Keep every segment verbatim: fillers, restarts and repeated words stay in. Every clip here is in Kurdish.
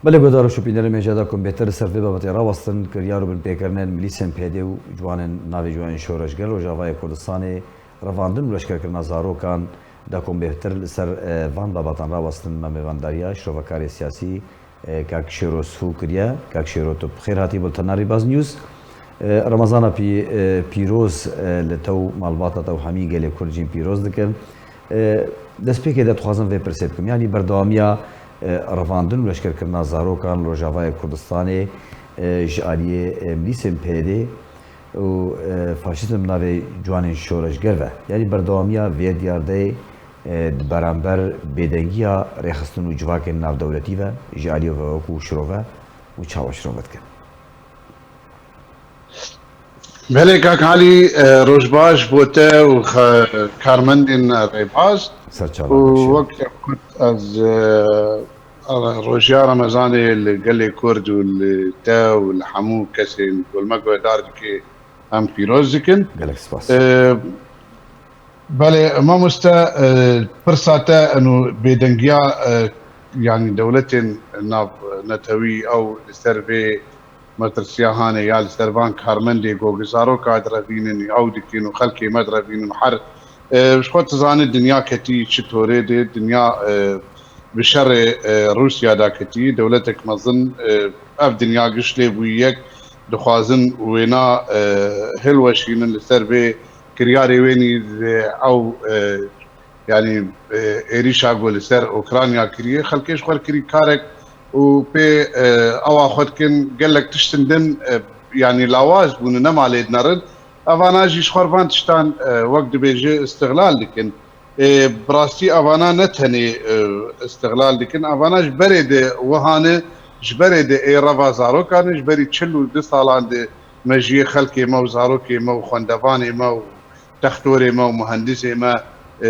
Belê guhdar û şopînerên mêja de ku em bêtir li ser vê babetê rawestin, kiryar û binpêkirinên milîsên P D û ciwanên navê ciwanên şoreşger Rojavayê Kurdistanê, revandin û leşkerkirina zarokan, da ku em bêtir li ser, e, van babetan rawestin, me mêvandariya şrovekarê siyasî, e, kak Şêro Sihû kiriye. Kak Şêro, tu bi xêr hatî Bultena Rêbaz News. E, Remezana pî-, e, pîroz, e, li te û malbata te û hemî gelê Kurd jî pîroz dikim. E, destpêkê de dixwazim vê pirsê bikim. Yanî berdewamiya, e, revandin û leşkerkirina zarokan li Rojavayê Kurdistanê, e, ji aliyê, e, milîsên P Y D û, e, faşîzm navê ciwanên şoreşger ve. Yanî berdewamiya vê diyardeyê, e, di beramber bêdengiya rêxistin û civakên navdewletî ve ji aliyê ve wekû şirove û çawa şirove dikin? Belê kak Alî, e, roj baş bo te û xe-, karmendên Rêbaz. Ser çava û kak Şêro. Wek te got, ez, e, e, rojiya Remezanê li gelê Kurd û li te û li hemû kesên ku li me guhdar dike, em pîroz dikin. Gelek spas. E, belê, mamoste, e, pirsa te eno bêdengiya, e, yanî dewletên navnetewî ew li ser vê metirsiya hanê ya li ser van karmendê ku zaroka direvînin, ew dikin û xelkê me direvînin û her, e, ji xwe tu zanî dinya ketî çi torê de, dinya, e, bi şerê, e, Rûsya da ketî, dewletek mezin, e, ev dinya giş lê bûyî yek, dixwazin wêna, e, hilweşînin li ser vê kiryarê wênî, e, ew, e, yanî, e, êrîşa ku li ser Ukrayna kiriye, xelkê ji xwe kirî karek û pê, e, awa xwe dikin, gelek tiştin din, e, yanî lawaz bûne, nema lê dinerin. Evana jî ji xwe van tiştan, e, wek dibêje, îstixlal dikin. E, bi rastî evana ne tenê, e, îstixlal dikin, evana ji berê de wiha ne, ji berê de ê reva zarokan e, ji berî çil û du salan de mejiyê xelkê me û zarokê me û xwendevanê me û textorê me û muhendisê me, e,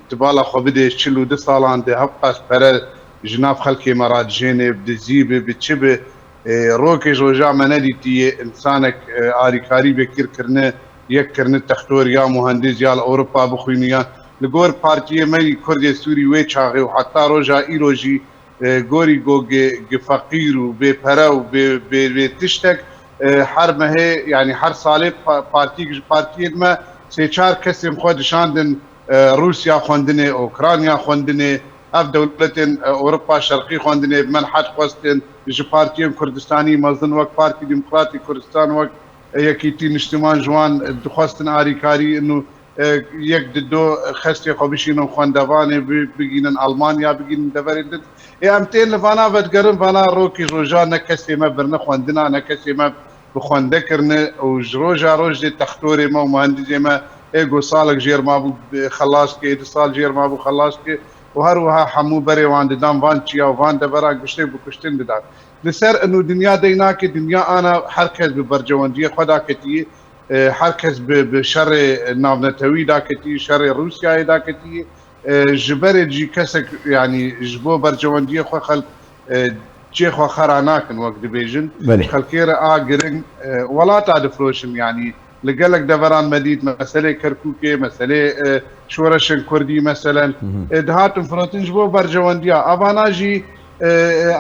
tu bala xwe bidê çil û du salan de hevqas pere ji nav xelkê me re dijêne, bi dizî bi, bi çi bi, e, rokê ji roja me nedîtiye, insanek, e, alîkarî vekir kirine, yek kirine textor ya muhendis ya li Ewropa bixwîniye. Li gor partiyê me yî Kurdê Sûrî wê çaxê û heta roja îro jî e, gorî go gi, gi feqîr û bê pere û bê, bê, bê tiştek, e, her mehê, yanî her salê pa-, partiyek ji partiyên me sê çar kesên xwe dişandin, e, Rûsya xwendinê, Ukrayna xwendinê, ev dewletên, e, Ewropa Şerqî xwendinê bi me li hec xwestin, ji partiyên Kurdistanî mezin wek Partî Demokratîk Kurdistan, wek, e, Yekîtî Niştiman ji wan, e, dixwestin arîkarî û e, yek di do xestê xwe bişînin xwendevanê, bi-, bigînin Almanya, bigînin deverên din. Ê em tên li vana vedigerin, vana rokî roja ne kesê me birine xwendina, ne kesê me bi xwende kirine û ji roja roj dê textorê me û muhendisê me ê ku salek jêr mabû, bi-, xelas ke, du sal jêr mabû, xelas ke û her wiha hemû berê wan didan van çiya û van devera giştê bi kuştin didan. Li ser ino dinya dey nake, dinya ana her kes bi bercewendiyê xwe da ketiyê. E, her kes bi, bi şerê navnetewî daketî, şerê Rûsyayê daketî. E, ji berê jî kesek, yanî ji bo bercewendiyê xwe xelk, e, cê xwe xera nakin, wek dibêjin. Belê. Ji xelkê re a giring, e, welata difroşin, yanî li gelek deveran me dît, meselê Kerkûkê, meselê, e, şoreşên Kurdî, meselen, Hı hı. e, dihatin firotin ji bo bercewendiya. Avana jî, e, e,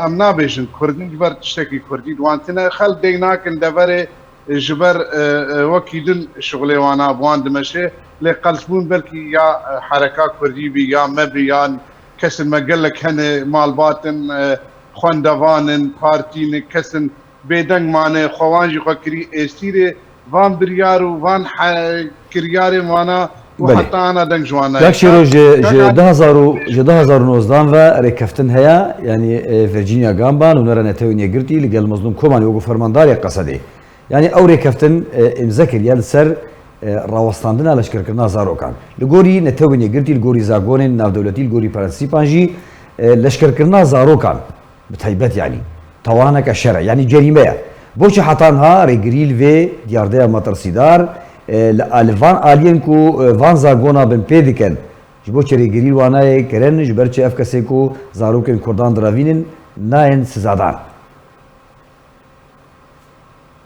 em nabêjin Kurdin ji ber tiştekî Kurdî di wan tine. Xelk dey nakin deverê, ji ber, e, e, wekî din şixulê wana bi wan dimeşe, lê qelsbûn belkî ya, e, hereka kurdî bî, ya me bî, yan kesin me gelek hene, malbat in, e, xwendevan in, partî ne, kesin bêdeng mane, xwe wan jî xwe kirî êsîrê van biryar û van he-, kiryarên wana û Belê. heta ana deng ji wan nayê. Kak Şêro, ji, Kak ji Alî, du hazar û, ji du hazar û nozdan ve rêkeftin heye, yanî, e, Virginia Gamba, nûnera Netewên Yekgirtî li gel Mezlûm Komanî wekî fermandarê Qesedê. Yanî ew rêkeftin, e, îmze kiriye li ser, e, rawestandina leşkerkirina zarokan. Li gorî Netewên Yekgirtî, li gorî zagonên navdewletî, li gorî prensîpan jî, e, leşkerkirina zarokan bi taybet, yanî tawaneke şer e, yanî cerîme ye. Boçi heta niha rêgirî li vê diyardeya metirsîdar, e, li, li van aliyên ku, e, van zagona binpê dikin, ji bo çi rêgirî li wan nayê kirin, ji ber çi ev kesê ku zarokên Kurdan direvînin, nayên sizadan?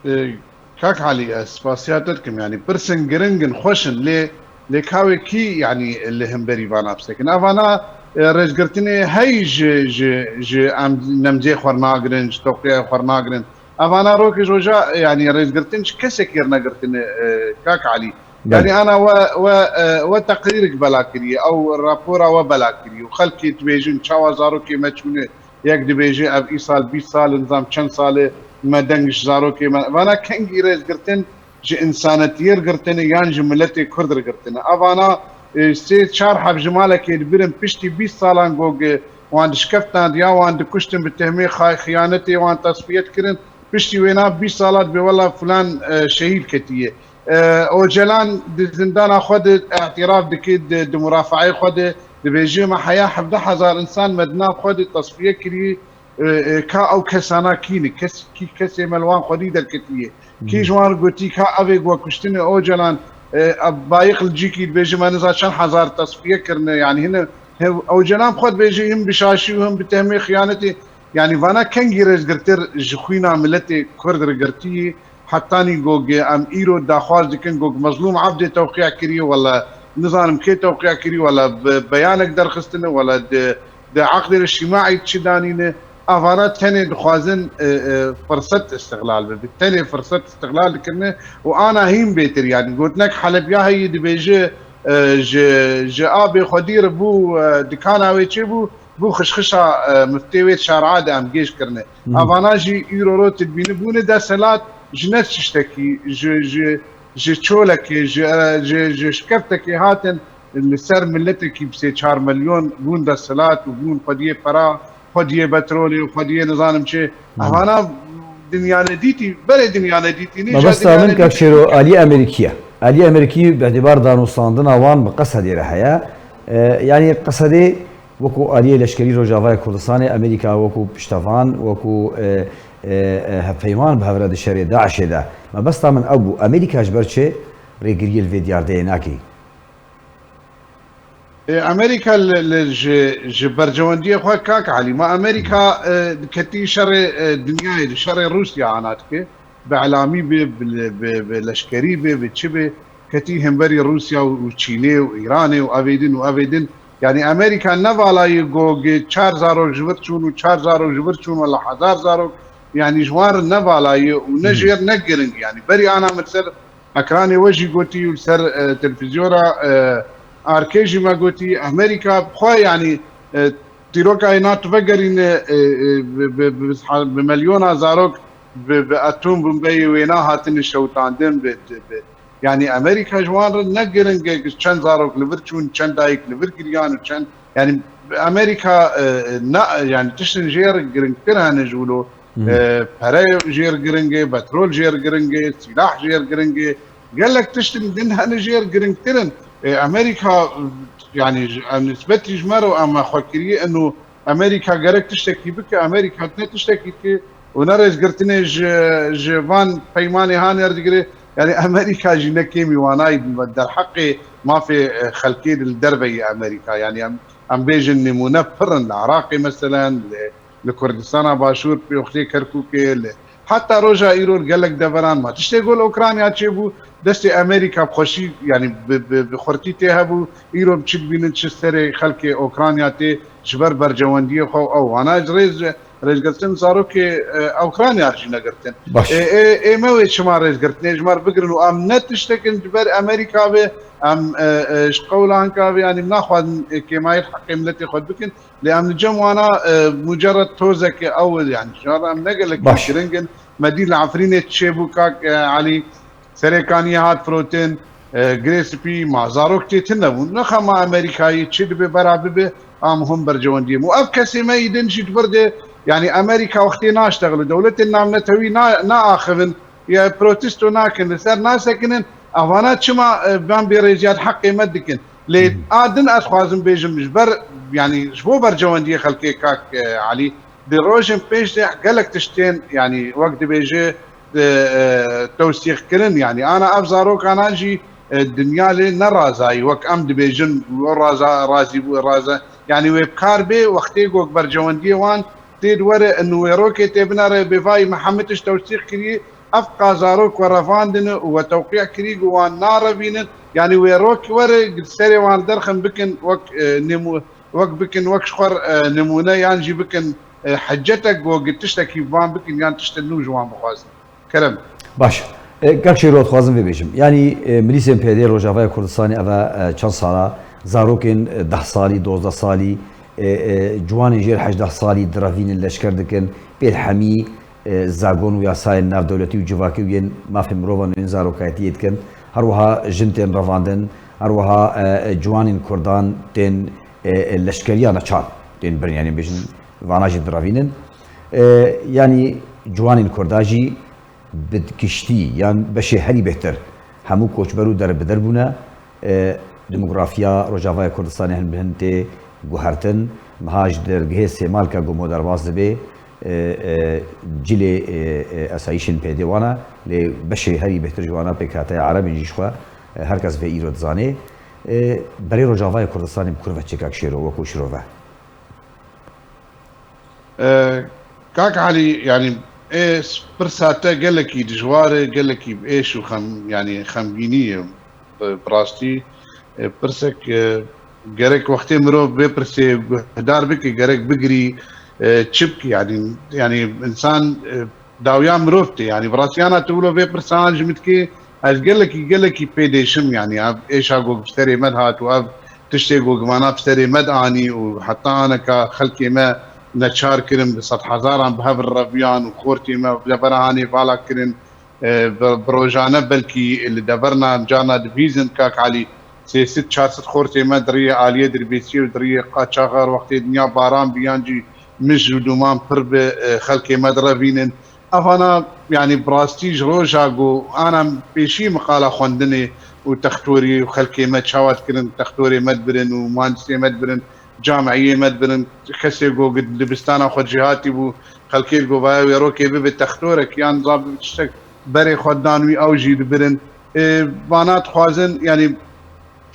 E, Kak Alî, ez spasiya te dikim. Yanî pirsên giring in, xweş in, lê, lê ka wê kî, yanî li hemberî vana bisekin? Evana, e, rêzgirtinê hey ji, ji, ji em nemzê xwe nagirin, ji toqiyayê xwe nagirin. Evana rokê ji roja, yanî rêzgirtin ji kesekî re negirtine, e, kak Elî. Belê. Yanî ana we, we, e, we teqrîrek bela kiriye, ew rapora we bela kiriye û xelkê dibêjin çawa zarokê me çûne, yek dibêje ev îsal bîst sal, nizam çend sal e me deng ji zarokê me. Vana kengî rêzgirtin ji însanetiyê re girtine yan ji miletê Kurd re girtine. Evana, e, sê çar heb ji malekê dibirin piştî bîst salan go ge wan dişkeftan ya wan dikuştin bi tehmê xay-, xiyanetê wan tasfiye dikirin. Piştî wêna bîst sala dibê wela filan, e, şehîd ketiye. E, Ocalan di zindana xwe de îtiraf dike, di, di murafeayê xwe de dibêje me heya hevdeh hezar însan me di nav xwe de tasfiye kiriye. E, e, ka ew kesana kî ne? Kes, kî kesê me li wan xwedî derketiye? Kî ji wan gotî ka ev ê ku kuştinê Ocalan, e, ev Bayik li cîkî dibêje me niza çend hezar tasfiye kirine, yanî hine, he, Ocalan xwe dibêje him bi şaşî û him bi tehmê xiyanetê, yanî vana kengî rêzgirtir ji xwîna miletê Kurd re girtiyî, hetanî go ge em îro daxwaz dikin go ge Mezlûm Ebdê tewqiya kiriye, wela nizanim kê tewqiya kiriye, wela bi beyanek derxistine, wela di, di eqdê li şîmaî çi danîne, avara tenê dixwazin, e, e, firset îstixlal bibe. Tenê firset îstixlal dikirine û ana hîn bêtir, yanî gotinek Helebya heyî dibêje, e, ji, ji abê xwedî re bû, e, dikana wê çêbû, bû xişxişa, e, miftê wê şara de em gêj kirine. Hı hı. Avana jî îro rot dibîne bûne desthilat ji ne tiştekî, ji, ji, ji çolekê, ji, e, ji, ji şikeftekê hatin li ser miletekî bi sê çar milyon bûn desthilat û bûn xwediyê pera, xwediyê petrolê û xwediyê nizanim çi. Hı. Evana dinya nedîtî, berê dinya nedîtî, nîja Mebesta dinya min nedîtî. Kak Şêro, aliyê Amerîkî ye. Aliyê Amerîkî bi îtibar danûstandina wan bi Qesedê re heye. E, yanî Qesedê wekû aliyê leşkerî Rojavayê Kurdistanê, Amerîka wekû piştevan, wekû, e, e, e, hevpeyman bi hev re di şerê DAIŞê de. Mebesta min ew bû, Amerîka ji ber çi rêgiriyê li vê diyardeyê nake? E, Amerîka li, li ji, ji bercewendiyê xwe kak Elî, ma Amerîka, e, diketî şerê, e, dinyayê, di şerê Rûsya ana dike, bi elamî be, bi, bi, bi leşkerî be, bi çi be, ketî hemberî Rûsya û, û Çînê û Îranê û evê din û evê din. Yanî Amerîka ne vala ye go ge çar zarok ji vir çûn û çar zarok ji vir çûn wela hezar zarok, yanî ji wan re ne vala ye û ne Hı. jêr ne giring. Yanî berî ana min ser ekranê we jî gotî û li ser, e, televîzyona, e, Arkê jî me gotî, Amerîka bi xwe, yanî, e, dîrokayê NATO vegerîne, e, e, bi, bi, bi, bi milyona zarok bi, bi atom bombeyê wêna hatine şewitandin, bi, bi, bi, yanî Amerîka ji wan re ne giring e, çend zarok li vir çûn, çend dayik li vir giriyan û çend, yanî Amerîka, e, e, na, yanî tiştin jê re giringtir hene ji wilo. Hı hı. E, pere jêr giring e, petrol jêr giring e, sîlah jêr giring e. Gelek tiştin din hene jêr giringtir in. E, Amerîka, yanî ji, em nisbetî ji me re em xwe kiriye ino Amerîka gerek tiştekî bike, Amerîka ne tiştekî dike û ne rêzgirtinê ji, ji van peymanê hanê re digire. Yanî Amerîka jî ne kêmî wanayî derheqê mafê, e, xelkê li derve yê Amerîka. Yanî em, em bêjin nîmûne pir in li Iraqê meselen, li li Kurdistana Başûr, pêxtê Kerkûkê, li heta roja îro li gelek deveran ma. Tiştê ku li Ukrayna çêbû, destê Amerîka bi xweşî, yanî bi, bi, bi xurtî tê hebû, îro bi çi dibînin, çi serê xelkê Ukrayna tê, ji ber bercewendiyê xwe û ew. Wana ji rêz, rêzgirtin zarokê, e, Ukrayna jî negirtin. Baş. Ê, ê, ê me wê çima rêzgirtinê ji me re bigirin û em ne tiştekin ji ber Amerîka be, em, e, e, ji qewla hinka be, yanî naxwazin, e, kêmayî heqê miletê xwe bikin. Lê em li cem wana, e, mucerred tozeke ew, yanî, ji wan re em ne gelekî Baş. giring in. Me dî li Efrînê çêbû, kak, e, Elî, Serêkaniyê hat firotin, e, Girê Spî, ma zarok tê tune bûn. Nexa ma Amerîkayî çi dibe bera bibe, a muhim bercewendiyê. Û ev kesê me yî din jî di vir de, yanî Amerîka wextê naştexile, dewletên navnetewî na-, naaxivin, ya protesto nakin, li ser nasekinin, evana çima, e, van bêrêziya di heqê me dikin? Lê Hmm. a din ez xwazim bêjim, ji ber, yanî ji bo bercewendiyê xelkê kak, e, Elî, di rojên pêş de gelek tiştên, yanî wek dibêje, e, e, tewsîqkirin, yanî ana ev zarokanan jî, e, dinya lê nerazayî, wek em dibêjin, o raza, razî bû, raza, yanî wê bi kar bê, wextê ku bercewendiyê wan tê di were, in wêrokê tê binere, bêvayî Mihemed tişt tewsîq kirî, ev qazarok we revandine û we tewqî kirî ku wan narevînin, yanî wêrok were, serê wan derxin bikin wek, e, nêmû-, wek bikin, wek ji xwe, e, nimûne, yan jî bikin, e, hecetek, go gi tiştekî van bikin, yan tiştên nû ji wan bixwazin. Kerem. Baş. E, Kak Şêro, dixwazim vê bêjim. Yanî, e, milîsên P D Rojavaya Kurdistanê eve, e, çend sala, zarokên, e, deh salî, dozdeh salî, e, e, ciwanên jêr hejdeh salî direvînin, leşker dikin, pêl hemî, e, zagon û yasayên navdewletî û civakî û yên mafê mirovan û yên zarokayetiyê dikin. Her wiha jin tên revandin, her wiha, e, e, ciwanên Kurdan tên, e, e, leşkeriya neçar tên birin, yanî bêjin vana jî direvînin. E, yanî ciwanên Kurda jî bi giştî yan beşê herî bêhtir hemû koçber û derbider bûne. E, demografiya Rojavaya Kurdistanê hin bi hin tê guhertin. Meha ji dergehê Sêmalka ku me derbas dibe, e, e, cilê, e, e, esayîşên pêdê wan e, lê beşê herî bêhtir ji wana pêkhateya Erebên jî ji xwe, e, her kes vê îro dizanê. E, berê Rojavaya Kurdistanê bi kur ve çê, Kak Şêro, wekû şirove? E, Kak Elî, yanî, ê, pirsa te gelekî dijwar e, gelekî bi êş û xem-, yanî, xemgînî ye. Bi, bi rastî, e, pirsek, e, gerek wextê mirov vê pirsê guhdar bike, gerek bigirî, e, çi bike, yanî, yanî, însan, e, dawiya mirov tê. Yanî, bi rastî, ana tu wilo vê pirsan ji min dikê, ez gelekî, gelekî pê dêşim, yanî, ev êşa ku bi serê me dihat û ev tiştê ku gimana bi serê me dianî û heta aneka xelkê me neçar kirin, bi sedhezaran bi hev re reviyan û xortê me bi devera hanê vala kirin, e, bi, bi rojane belkî li deverna carna dibihîzin, Kak Elî, sê sed çar sed xortê me di riyê aliyê Dirbêsiyê û di riyê qaçaxa wextê dinya baran bi yan jî mij û dûman pir bi, e, xelkê me direvînin. Evana, yanî, bi rastî ji roja ku ana pêşî miqala xwendinê û textorî û xelkê me çawa dikirin, textorê me dibirin û muhandisê me dibirin, camiyê me dibirin, kesê ku di dibistana xwe cîhatî bû, xelkê li govaya wê rokê bibe textorek yan za bibe tiştek berê xwe dan wî, ew jî dibirin. E, vana dixwazin, yanî,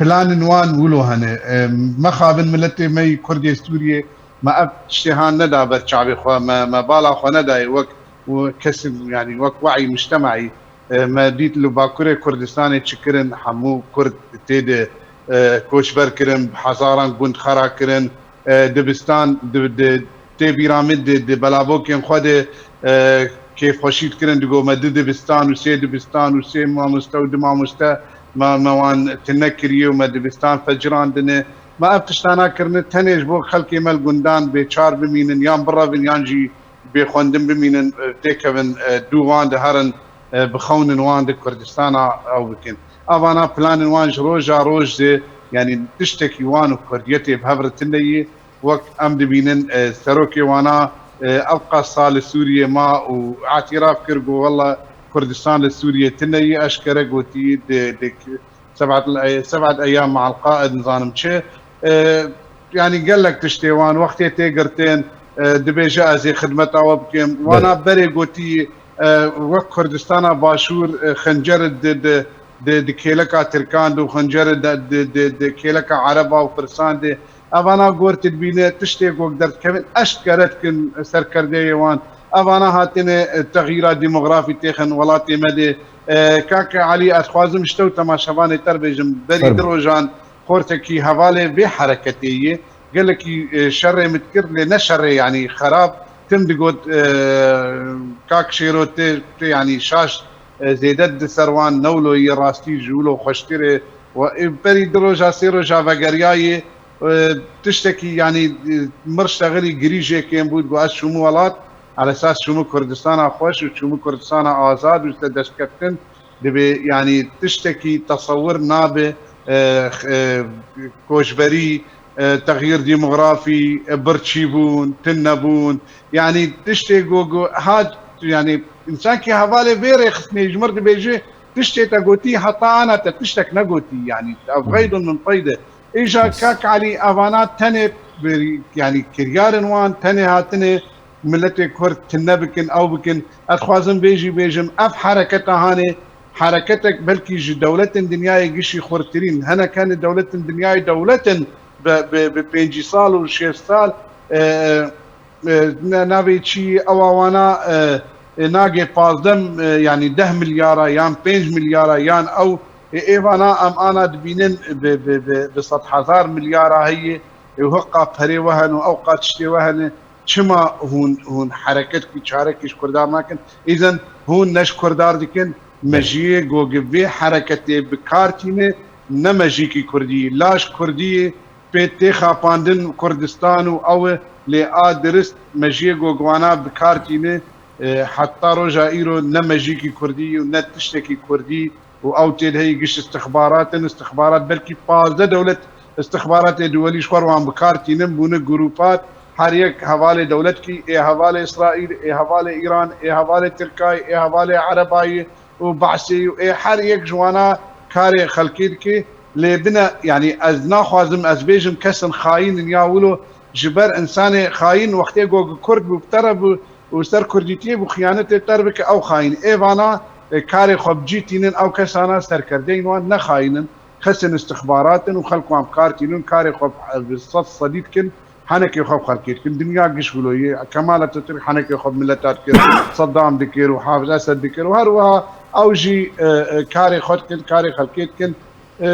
planên wan wilo hene. E, mexabin miletê me yî Kurdê Sûriyê, me ev tiştê han neda ber çavê xwe, me, me bala xwe nedayê wek û kesin, yanî wek we'î mujtema'î. E, me dît li Bakurê Kurdistanê çi kirin, hemû Kurd tê de, e, koçber kirin, bi hezaran gund xera kirin, e, dibistan, di, di, tê bîra min di, di belavokên xwe de, e, kêfxweşî dikirin, digo me du dibistan û sê dibistan û sê mamoste û du mamoste me, me wan tune kiriye û me dibistan fecirandine. Me ev tiştana kirine tenê ji bo xelkê me li gundan bêçar bimînin, yan birevin, yan jî bê xwendin bimînin, e, têkevin, e, dû wan de herin, e, bixewnin wan de Kurdistana ew bikin. Evana planên wan ji roja roj de, yanî tiştekî wan û Kurdiyetê bi hev re tune ye. Wek em dibînin, e, serokê wana, e, ev qas sal li Sûriyê ma û îtiraf kir, got, wela Kurdistan li Sûriyê tune ye, eşkere gotî, di, di, Sebat, Sebat Eyyam Ma'al Qaid, nizanim çi. E, yanî gelek tiştê wan wextê tê girtin, e, dibêje ez ê xidmeta we bikim. Wana berê gotî, e, wek Kurdistana Başûr, e, xencer di, di, di, di kêleka Tirkan de û xencer di, di, di, di kêleka Ereba û Pirsan de. Evana gor tu dibîne tiştê ku derdikevin eşkere dikin serkerdeyê wan. Evana hatine, e, texyîra demografî têxin welatê me de. E, Kak Elî, ez dixwazim ji te û temaşevanê te re bêjim, berî Fermo. Du rojan xortekî hevalê vê hereketê yê. Gelekî, e, şerê min dikir, lê ne şerê, yanî xerab. Tim digot, e, Kak Şêro, tê, tê, yanî şaş, e, zêde di ser wan newlo yê rastî ji wilo xweştir e. We, e, berî du roja, sê roja vegeriyayê, e, tiştekî, yanî, e, mir ştexilî girî jê kêm bû, digot ez çûmû welat, elesas çûmû Kurdistana xweş û çûmû Kurdistana azad û sedestkeftin. Dibê, yanî, tiştekî tesewir nabe, e, e, koçberî, e, texyîr demografî, e, birçîbûn, tunebûn. Yanî, tiştê ku, ku hat, yanî, însankî hevalê vê rêxistinê ji mir dibêje, tiştê te gotî, heta ana te tiştek negotî. Yanî, ev xeydun min qeyde. Îja Kak Elî, evana tenê, yanî, kiryarên wan tenê hatine miletê Kurd tune bikin, ew bikin. Ez dixwazim vê jî bêjim, ev hereketa hanê, hereketek belkî ji dewletên dinyayê gişî xurtirîn. Hinek hene dewletên dinyayê dewletin bi, bi, bi pêncî sal û şêst sal, e, e, ne, navê çi ewa wana, e, e, nagê pazdeh, e, yanî deh milyara yan pênc milyara yan ew, e, êvana em ana dibînin bi, bi, bi, bi sed hezar milyara heye. û hiqa perê we hene û ew qa tiştê we hene, çima hûn, hûn hereketki çarekî ji Kurdan nakin? Îzen hûn ne ji Kurdar dikin, mejiyê go gi vê hereketê bi kar tîne, ne mejîkî Kurdî, laş Kurdî pê tê xapandin Kurdistan û ew e, lê a dirist mejiyê go gi wana bi kar tîne, e, heta roja îro ne mejîkî Kurdî û ne tiştekî Kurdî û ew tê de heyî giş istixbarat in, istixbarat belkî pazdeh dewlet istixbaratê duwelî ji xwe re wan bi kar tînin, bûne grûpat, her yek hevalê dewletkî, ê hevalê Îsraîl, ê hevalê Îran, ê hevalê Tirkayê, ê hevalê Erebayê û Behsê û ê her yek ji wana karê xelkê dike. Lê bine, yanî ez naxwazim ez bêjim kesin xayîn in ya wilo, ji ber insanê xayîn wextê go gi Kurd bû, bi te re bû û ser Kurdîtiyê bû xiyanetê te re bike, ew xayîn. Ê vana, e, karê xwe bi cî tînin, ew kesana serkerdeyên wan ne xayîn in. Kesên istixbarat in û xelk wan bi kar tînin, karê xwe bi, bi sed sedî dikin, henekê xwe bi xelkê dikin. Dinya giş wilo ye. Kemal Atatürk henekê xwe bi mileta dikir, Saddam dikir û Hafiz Esed dikir û her wiha ew jî, e, e, karê xwe dikin, karê xelkê dikin. E,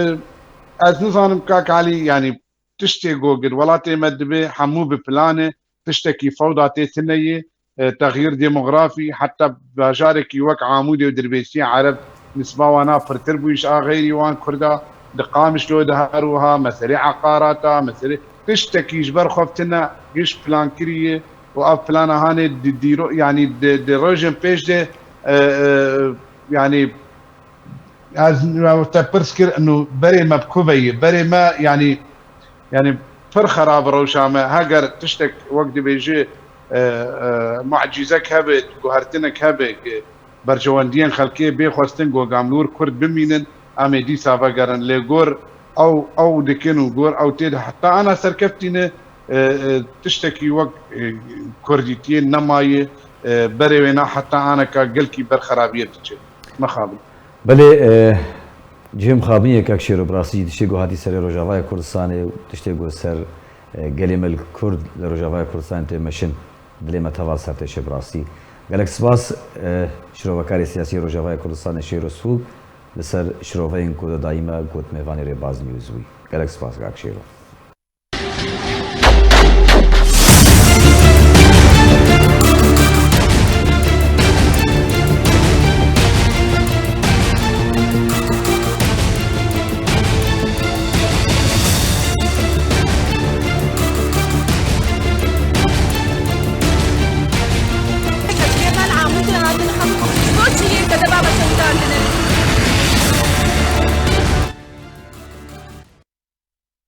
ez nizanim kak Elî, yanî tiştê go gir welatê me dibe hemû bi plan e, tiştekî fewda tê tine ye, e, texyîr demografî, heta bajarekî wek Amûdê û Dirbêsiyê Ereb nisba wana pirtir bû ji a xeyrî wan Kurda, di Qamişlo de her wiha, meselê eqarata, meselê tiştekî ji ber xwe tine giş plan kiriye û ev plana hanê di dîro, yanî di, di rojên pêş de, e, e, yanî ez te pirs kir, inu berê me bi ku ve ye? Berê me, yanî, yanî pir xerab rewşa me. Heger tiştek wek dibêje, e, e, mucîzek hebe, guhertinek hebe, berjewendiyên xelkê bê xwestin, go gamlûr Kurd bimînin, em ê dîsa vegerin. Lê gor ew, ew dikin û gor ew tê de heta ana serkeftî ne, e, e, tiştekî wek, e, Kurdîtiyê nemaye, e, berê wêna heta aneka gelkî ber xerabiyê diçe. Mexabin. Belê, e, cihê mixabin ye kak Şêro, bi rastî jî tiştê ku hatî serê Rojavaya Kurdistanê û tiştê ku ser, e, gelê me li Kurd li Rojavaya Kurdistanê tê meşin, dilê me teval ser tê şê bi rastî. Gelek spas, e, şirovekarê siyasî Rojavaya Kurdistanê Şêro Sû li ser şiroveyên ku da dayî me got mêvanê Rêbaz News wî. Gelek spas kak Şêro.